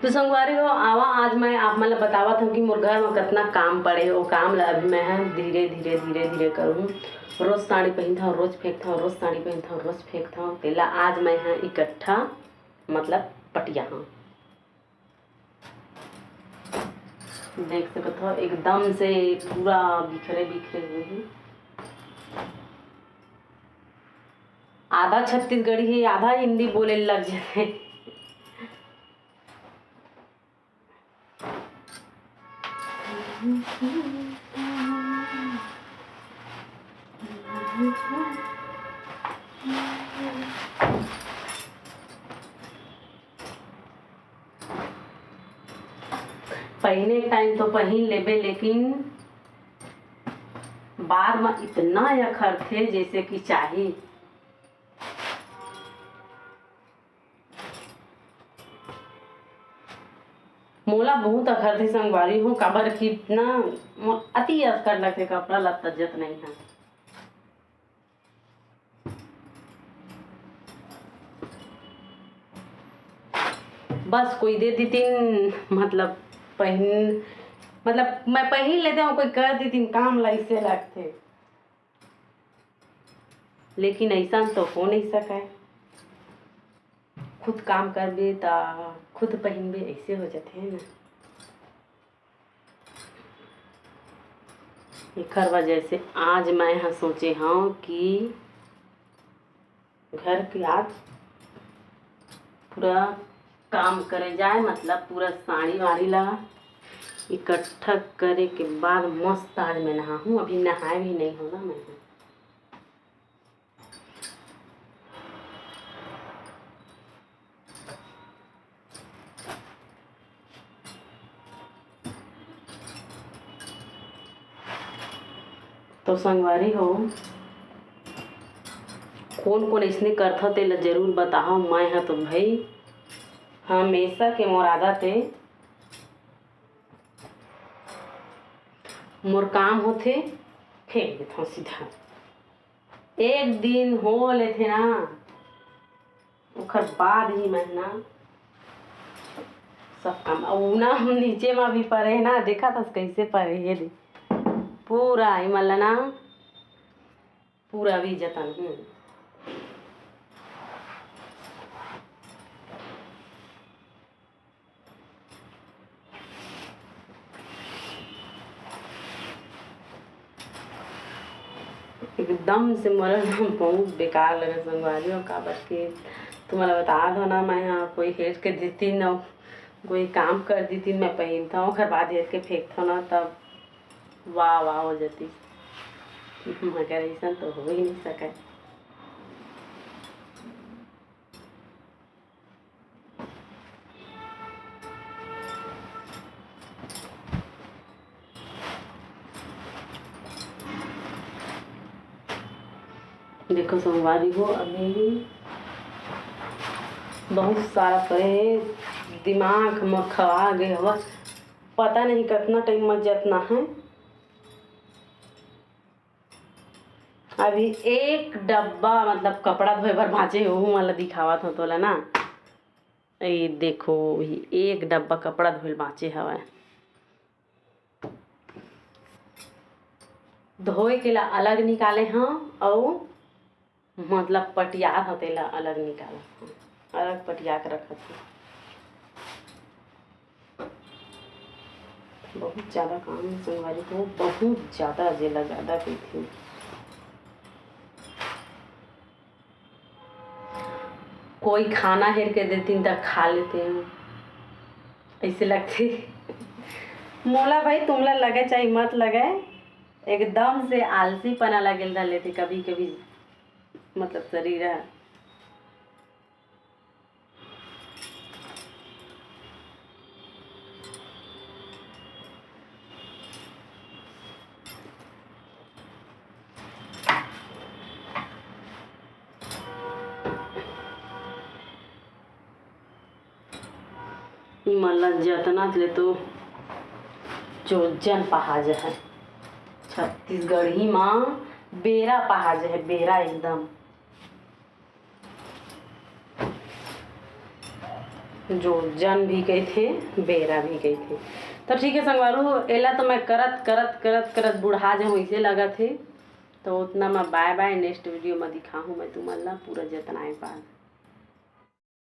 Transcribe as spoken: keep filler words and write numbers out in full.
तो संगवारी हो, आवा, आज मैं आप मन ल बतावत हूँ कि मोर घर म कतना काम पड़े हे। वो काम ल अभी मैं ह धीरे धीरे, धीरे धीरे करूँ। रोज साड़ी पहिनथव, रोज फेंकथव, रोज साड़ी पहिनथव, रोज फेंकथव, तेला आज मैं ह इकट्ठा, मतलब, पटिया हूँ। देख सकत हो, एकदम से पूरा बिखरे बिखरे हुए हे। आधा छत्तीसगढ़ी हे, आधा हिंदी बोले लग जाथे। पहिने के टाइम तो पहिन लेबे, लेकिन बाद म इतना अखरथे, जैसे कि चाही। मोला बहुत अखरथे संगवारी हो, काबर कि ना, मो-, अति अखर लगथे, कपड़ा लत्ता जत नहीं है। बस कोई दे दीतिन, मतलब, पहिन, मतलब, मैं पहिन लेते हूँ, कोई कर दीतिन काम ला, ऐसे लगथे। लेकिन ऐसा तो हो नहीं सके। खुद काम करबे त खुद पहिनबे, ऐसे हो जाथे ना। एखर वजह से आज मैं ह सोचे हूँ कि घर के आज पूरा काम करे जाए, मतलब पूरा साड़ी वाड़ी ला इकट्ठा करे के बाद मस्त आज मैं नहाहूँ। अभी नहाए भी नहीं हो ना मैं ह। तो संगवारी हो, कोन कोन अइसने करथव तेला जरूर बताहव। मैं ह तो भाई हमेशा के मोर आदत ए, मोर काम होथे, फेंक देथव सीधा। एक दिन हो लेथे ना, ओखर बाद ही मैं ना सब काम। अउ ना हम नीचे म भी परे हे ना, देखा थस कैसे परे हे दे, पूरा इमन ला ना, पूरा भी जतन हूँ। एकदम से मोला ना बहुत बेकार लगे संगवारी हो, काबर के तुम्हारा बता दो ना, मैं यहाँ कोई हेर के देती ना, कोई काम कर देती, मैं पहनता हूँ, ओकर बाद हेर के फेंकता ना, तब वाह वाह हो जाती। मगर ऐसा तो हो ही नहीं सके। देखो संगवारी हो, अभी बहुत सारा परे हे, दिमाग मोर खवा गे हवय, पता नहीं कितना टाइम में जतना है। अभी एक डब्बा, मतलब, कपड़ा धोए बर बांचे हे, ओहू मन ला दिखावत हो तोला ना। ये देखो, ये एक डब्बा कपड़ा धोए बांचे हवय। धोए के ला अलग निकाले हव, अउ मतलब पटियात हव तेला अलग निकालत हव, अलग पटिया के रखत हव। बहुत ज्यादा काम हे संगवारी हो, बहुत ज्यादा, जेला ज्यादा कहिथे। कोई खाना हेर के देतिन त खा लेते हैं, ऐसे लगथे। मोला भाई, तुमला लगे चाहे मत लगे, एकदम से आलसीपना लगेल धर लेथे कभी कभी, मतलब शरीर ह। इमन ला जतना ले तो चोजन पहा जहय। छत्तीसगढ़ी म बेरा पहा जहय, बेरा एकदम। जो जन भी कहिथे, बेरा भी कहिथे। तो ठीक है संगवारू, एला तो मैं करत करत करत करत बुढ़ा जाऊँ, ऐसे लगत हे। तो उतना मैं bye bye, next video में दिखाहूँ मैं तुमन ला पूरा जतनाए पार।